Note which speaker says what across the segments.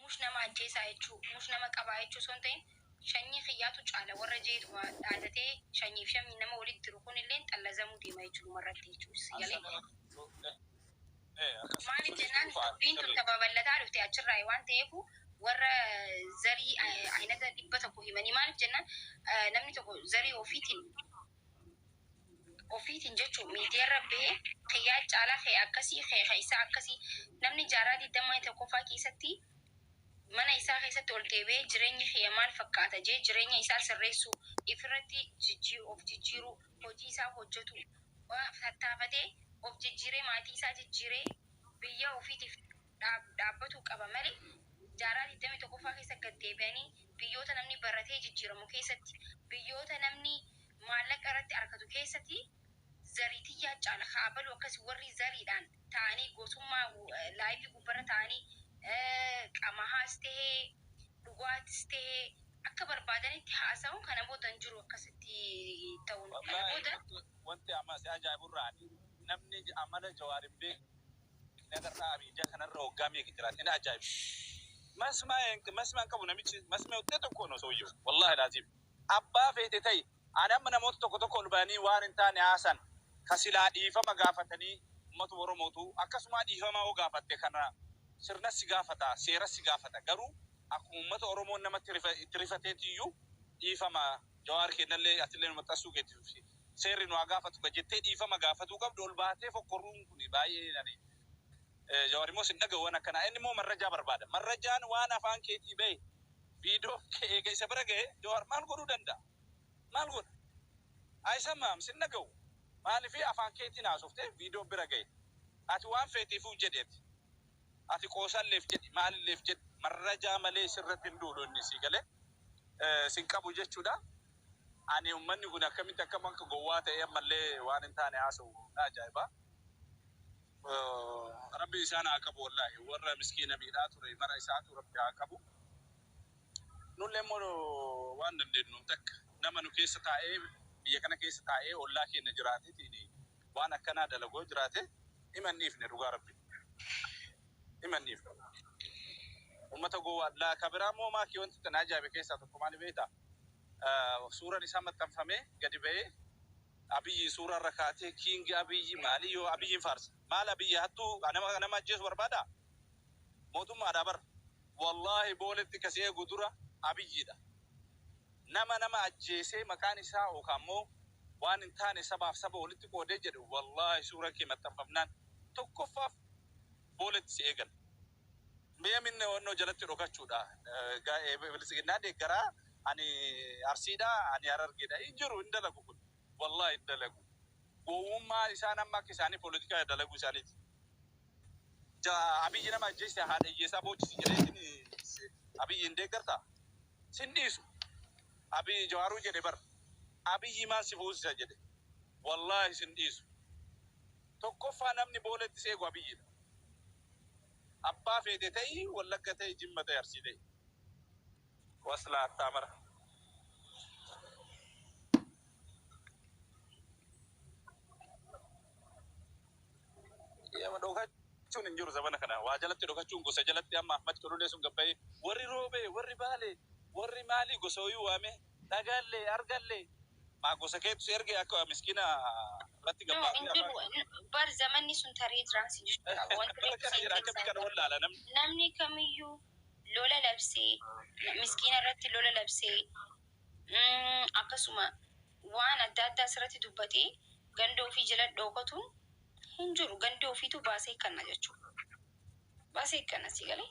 Speaker 1: Mush nama ajjeesaa jechuu, mush nama qabaa jechuu osoo hin ta'in shanyii kiyyaatu caala warra jeetuma dhaadatee shanyiif shamyi nama walitti diru kunilleen xallazamuu deema jechuu dhumarratti jechuu si galee. Maaliif jennaan dubbiin tun ta babal'ataa dhufte achirraayi waan ta'eefu warra zarii aynata 100 himanii maaliif jennaan namni tokko zarii ofiitiin ofiitiin jechuu miidiyarra bahee kiyyaa caalaa kee akkasii kee ka isaa akkasii namni jaarraa 21ffaa keessatti mana isaa keessatti ol deebi'ee jireenyi kiyya maal fakkaata jee jireenya isaa sirreessuu ifirratti of jijjiiruu hojii isaa hojjatuu tattaafatee of jijjiiree maatii isaa jijjiiree biyya ofiitiif dhaabbatuu qaba malee jaarraa 21ffaa keessa gad deebi'anii biyyoota namni baratee jijjiiramu keessatti biyyoota namni maallaqa irratti arkatu keessati zarii tiyyaa caala ka abalu akkasi warri zariidhaan ta'anii gosummaa live gubbarra ta'anii qamahaas tahee dhugaatis tahee akka barbaadanitti haasa'uun kana booda hin jiru akkasitti ta'uun kana
Speaker 2: Wallaahi
Speaker 1: booda.
Speaker 2: wanti amma si ajaa'ibu irraa ani namni amala Jawaar hin beekne agarraa miidiyaa kanarra waggaa meeqa jiraate na ajaa'iba. Masmaa masmaa hin qabu namichi masmaa uttee tokkoon osoo iyyuu wallaahi laaziim abbaa feete ta'i Ani amma namoota tokko tokko ol bayanii waan hin taane haasan ka silaa dhiifama gaafatanii ummatuma Oromootu akkasumaa dhiifama yoo gaafatte kana sirnas si gaafata seeras si gaafata garuu akkuma ummata Oromoon namatti itti rifateetiyyuu dhiifama Jawaar keennallee atillee nu maxxansuu keetiif seerri nu haa gaafatu ka jettee dhiifama gaafatuu qabdu ol baatee fokkoruun kuni baay'ee ani Jawaar immoo sin dhagahu waan akkanaa inni immoo marrajaa barbaada marrajaan waan afaan keetii bahe viidiyoo kee eega isa bira gahe Jawaar maal godhuu danda'a? Maal godha? Ayisamaam sin dhagahu. Maalifi afaan keetiin haasofte video bira gahe. Ati waan feeteefuu jedhi ati. Ati qoosalleef jedhi maalilleef jedhi marrajaa malee sirratti hin duulu inni sii galee sin qabu jechuudha. Ani ummanni kun akkamitti akkam akka gowwaa ta'ee ammallee waan hin taane haasa'u na ajaa'iba. Rabbi isaan haa qabu wallaahi warra miskiina miidhaa ture mara isaatu rabbi haa qabu. Nullee immoo waan dandeennu takka nama nu keessa taa'ee biyya kana keessa taa'ee ollaa keenya jiraateetiin waan akkanaa dalagu yoo jiraate hima hin dhiifne dhugaa rabbi. Hima hin dhiifne. Uummata gowwaa laa ka biraa immoo maakii wanti itti na ajaa'ibe keessaa tokko maali beektaa? Suuraan isaa maxxanfamee gadi ba'ee Abiyyi suuraa irra kaatee King Abiyyi maali yoo Abiyyiin faarsa. Maal Abiyyi hattuu nama nama ajjeesu barbaadaa? Mootummaadha bar. Wallahi booletti ka si eegu dura Abiyyiidha. Nama nama ajjeesee maqaan isaa yookaan immoo waan hin taane sabaaf saba walitti qoodee jedhu wallahi suuraan kee maxxanfamnaan tokkoffaaf booletti si eegan. Mi'a minne wannoo jalatti dhokachuudha. Biltsiginnaa deeggaraa ani Arsiidha ani Harargeedha. Hin jiru hin dalagu kun. Wallahi hin dalagu. Gowwummaa isaan amma akka isaanii poolitikaa dalaguu isaaniiti. Abiyyi nama ajjeese haadha hiyyeessaa boochisi jedheetiin Abiyyi hin deeggartaa? Sin dhiisu. Abiyyi Jawaaruu jedhe bar. Abiyyi maal si fuusisa jedhe. Wallaahi sin dhiisu. Tokkoffaa namni booletti si eegu Abiyyidha. Abbaa feete ta'i Wallagga ta'i Jimma ta'i Arsii ta'i. Waslaattaa mara. Dhokachuun hin jiru zabana kana. Waa jalatti dhokachuun gosa jalatti amma Ahmad Cululee sun gabbayee warri roobee warri baalee warri maalii gosa wayii waamee dhagaallee argallee maa gosa keetu si erge akka miskiina irratti
Speaker 1: No, hin
Speaker 2: gabbaatee
Speaker 1: jiru.
Speaker 2: afaan
Speaker 1: Bar zamanni sun taree jiraan si jechuudha. Wanti
Speaker 2: bara
Speaker 1: reefu
Speaker 2: kana
Speaker 1: siin
Speaker 2: jira akkamitti
Speaker 1: keessaan
Speaker 2: kana wallaala namni.
Speaker 1: namni kamiyyuu lola labsee miskiina irratti lola labsee akkasuma waan adda addaa sirratti dubbatee ganda ofii jala dhookatuun hin jiru. Ganda ofiitu baasee kanna jechuudha. Baasee kanna si galee.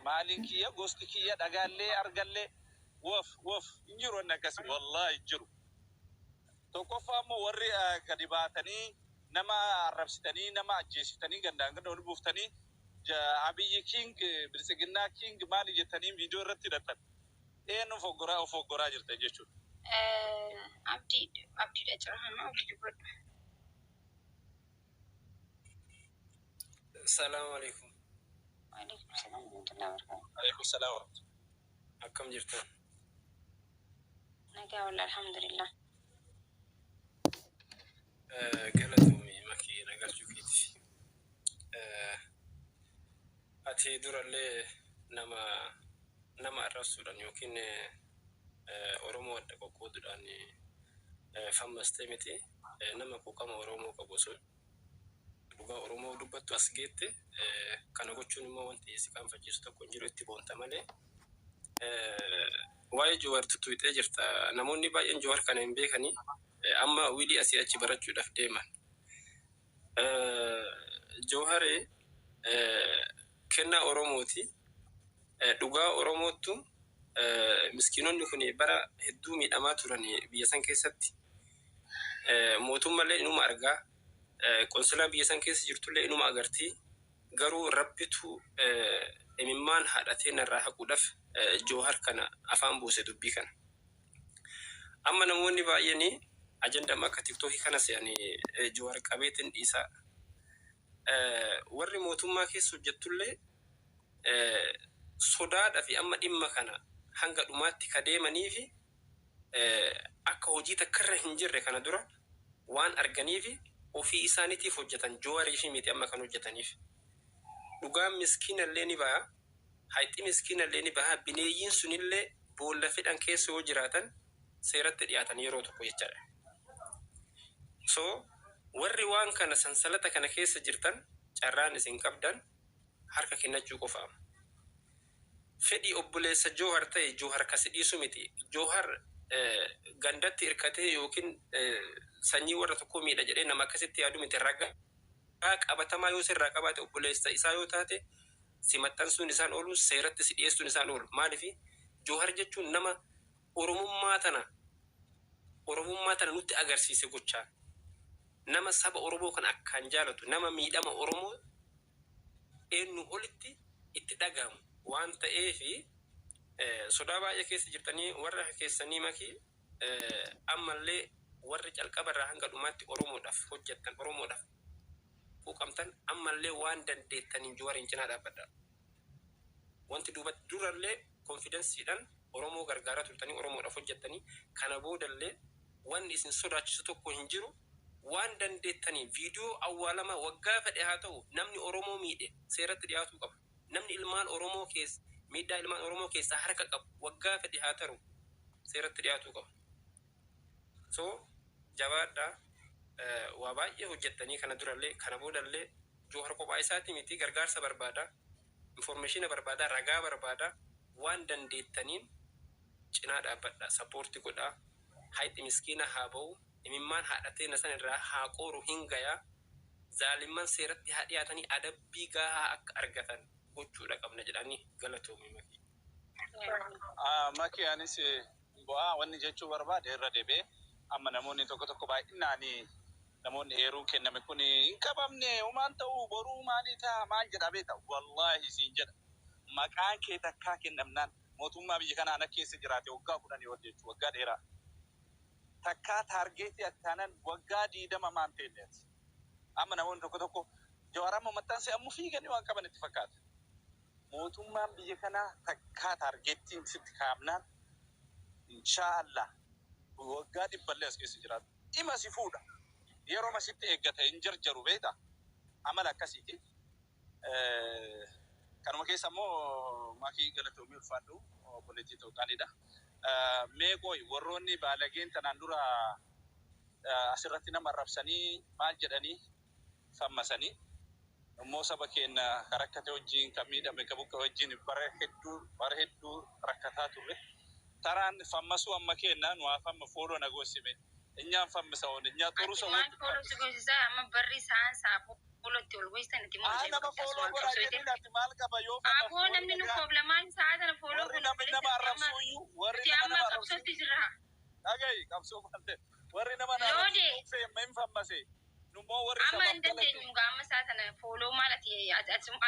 Speaker 2: Maaliin kiyya gosti kiyya dhagaallee argallee wof wof hin jiru wanni akkasii wallaahi hin jiru. Tokkoffaa immoo warri gadi baatanii nama arrabsitanii nama ajjeesiftanii gandaan ganda wal buuftanii Abiyyi king biltsiginnaa king maali jettanii viidiyoo irratti hidhattan eenyu foggoraa of foggoraa jirtan jechuudha.
Speaker 1: Abdii abdiidha jira hamma abdii dubbadhu.
Speaker 3: Salaamu alaikum.
Speaker 1: Waalaikum salaam warahmatullahi wabarakatuh.
Speaker 2: Alaikum salaam warahmatullahi.
Speaker 3: Akkam jirtan?
Speaker 1: Nagaa walla alhamdulillah.
Speaker 3: Galatoomi makii na galchuu keetiif. Ati durallee nama nama arrabsuudhaan yookiin Oromoo adda qoqqooduudhaan fammastee miti. Nama quuqama Oromoo qabu osoo dhugaa Oromoo dubbattu as geette, kana gochuun immoo wanti si qaanfachiisu tokko hin jiru, itti boonta malee. Waa'ee Jawaar tuttuuxee jirta. Namoonni baay'een Jawaar kana hin beekanii amma wiilii asii achi barachuudhaaf deeman. Jawaar kennaa Oromooti. Dhugaa Oromoottu miskiinonni kun bara hedduu miidhamaa turan biyya san keessatti. Mootummallee inuma argaa. Qonsilaa biyya san keessa jirtullee inuma agartii. Garuu Rabbitu imimmaan haadhatee narraa haquudhaaf Joohar kana afaan buuse dubbii kana. Amma namoonni baay'een ajandama akka TikTokii kana se'anii Joowar qabeetiin dhiisaa. Warri mootummaa keessa hojjettullee sodaadhaa fi amma dhimma kana hanga dhumaatti ka deemanii fi akka hojii takkarra hin jirre kana dura waan arganii fi ofii isaaniitiif hojjetan, Joowarii fi miti amma kan hojjetaniif. Dhugaan miskiinallee ni baha, hayxi miskiinallee ni baha, bineeyyiin sunillee boolla fedhan keessa yoo jiraatan seeratti dhiyaatan yeroo tokko jechaadha. So warri waan kana sansalata kana keessa jirtan carraan isin qabdan harka kennachuu qofa. Fedhii obboleessa Joohar ta'e Joohar kasi dhiisu miti. Joohar gandatti hirkatee yookiin sanyii warra tokkoo miidha jedhee nama akkasitti yaadu miti. Ragaa qabatamaa yoo sirraa qabaate, obboleessa isaa yoo taate, si maxxansuun isaan oolu, seeratti si dhiyeessuun isaan oolu. Maaliif Joohar jechuun nama Oromummaa tana nutti agarsiise gochaan. Nama saba Oromoo kan akkaan jaalatu, nama miidhama Oromoo eenyu olitti itti dhagahamu waan ta'eefi sodaa baay'ee keessa jirtanii warra keessanii makii ammallee warri calqaba irraa hanga dhumaatti Oromoodhaaf hojjettan, Oromoodhaaf quuqamtan, ammallee waan dandeettaniin Jawaariin cinaa dhaabbadha. Wanti duuba durallee confidenceiidhaan Oromoo gargaaraa turtanii, Oromoodhaaf hojjettanii, kana boodallee wanni isin sodaachisu tokko hin jiru. Waan dandeettanii viidiyoo awwaalamaa waggaa fedhe haa ta'u, namni Oromoo miidhe seeratti dhiyaatuu qaba. Namni ilmaan Oromoo keessa miidhaa ilmaan Oromoo keessaa harka qabu waggaa fedhe haa ta'u seeratti dhiyaatuu qaba. So jabaadhaa, waa baay'ee hojjettanii kana durallee, kana boodallee Joohar kophaa isaati miti, gargaarsa barbaada, informationa barbaada, ragaa barbaada. Waan dandeettaniin cinaa dhaabbadha, support godhaa. Hayxi miskiina haa ba'u, imimmaan haadhatee na san irraa haa qooru, hin gayaa. Zaalimman seeratti haa dhiyaatanii adabbii gahaa akka argatan gochuudha qabna jedhanii. Galatoomii, Makii.
Speaker 2: Maki, anis bu'aa wanni jechuu barbaade irra deebi'ee amma namoonni tokko tokko baay'inaan namoonni eeruun kenname kun hin qabamne, homaan ta'u boruu maalii ta'a maal jedha beekta, wallaahi siin jedha, maqaan kee takkaa kennamnaan mootummaa biyya kanaa ana keessa jiraate waggaa 10 ol jechuu, waggaa dheeraa takkaa target akkaanan waggaa 20 maan teenyeeti. Amma namoonni tokko tokko Jawaar amma maxxansee ammoo fiiganii waan qaban itti fakkaata. Mootummaan biyya kanaa takkaa targetiin sitti kaa'amnaan, inshaallah waggaa dhibballee as keessa jiraatu. Dhima si fuudha. Yeroo masitti eeggata hin jarjaru beekta. Amala akkasiiti. Kanuma keessa immoo Makii, galatoomii, ulfaadhu, obboleettii ta'u qaaliidha. Mee qoy, warroonni baalageen tanaan dura asirratti nama arrabsanii maal jedhanii fammasanii immoo saba keenya kan rakkate wajjin, kan miidhame, kan buqqa'e wajjin bara hedduu rakkataa turre. Taraan fammasuu amma kenna nu haa famma, follow na goosime. እኛን ፈምሰውን እኛ ጥሩ
Speaker 1: Ati
Speaker 2: ሰዎች
Speaker 1: maal follow si goosisaa? Amma barri isaan saa followtti ol goosisan itti
Speaker 2: aa nama follow godhaa jedhin, ati maal qaba yoo famma?
Speaker 1: Aboo, namni nu kooblamaan sa'a sana follow
Speaker 2: Warri nama nama arrabsuu iyyuu, warri
Speaker 1: Nuti
Speaker 2: nama
Speaker 1: amma
Speaker 2: nama arrabsuu
Speaker 1: qabsootti jirra.
Speaker 2: Dhagayi, qabsoo maal ta'e, warri nama na
Speaker 1: Loode.
Speaker 2: arrabsuu hin fammase nummoo warri
Speaker 1: Amma
Speaker 2: sabaaf
Speaker 1: hin
Speaker 2: galate
Speaker 1: dandeenyu gaa amma sa'a sana follow maal ati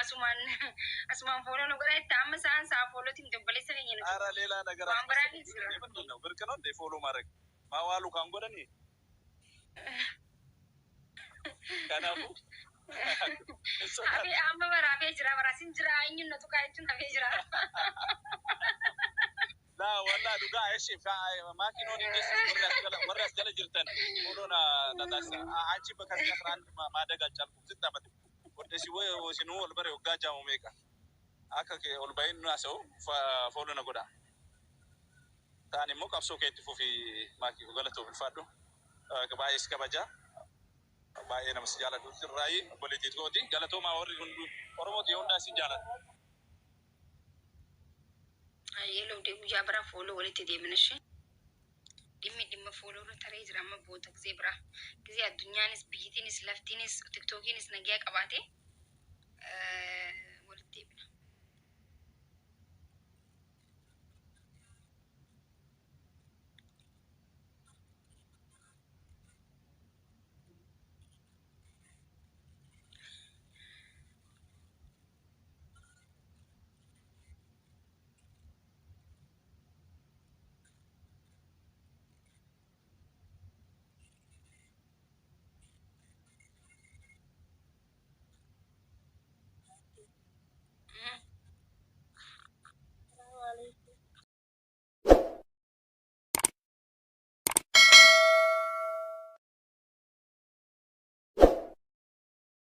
Speaker 1: asumaan asumaan follow nu godha jetta, amma sa'aan sa'a followtti hin obboleessa keenya nuti.
Speaker 2: ኧረ ሌላ ነገር
Speaker 1: waan biraa ni jira.
Speaker 2: ምንድን ነው? ብርቅ ነው እንዴ follow ማድረግ? ማዋሉ ካን ጎደኒ kanaafuu
Speaker 1: Hafee amma bara hafee jira, bara sin jira, eenyuun na tuqaa jechuun hafee jira.
Speaker 2: laa wallaa dhugaa እሺ ማኪኖን እንደስ warri as jala jirtan follow na taasisa. አንቺ በከዚህ 11 ማደግ አልቻልኩም። ስንት ዓመት ወደ ሲኑ ወልበሬ ወጋ ጃሙ meeqa Akka kee ol bahee nu haasa'u follow na godha. Ta'an immoo qabsoo keetti fufi, maakii galatuuf ulfaadhu. Baay'ee si kabaja. Baay'ee nama si jaalatu sirraayi obboleettii kooti. Galatoomaa, warri hunduu Oromooti hundaa isin jaalatu.
Speaker 1: Ayyee, guyyaa biraa follow walitti deemna ishee. Dhimmi dhimma follow irra taree jira amma booda gizee biraa. Gizee addunyaanis, biyyittiinis, laftiinis, tiktookiinis nagaa qabaate.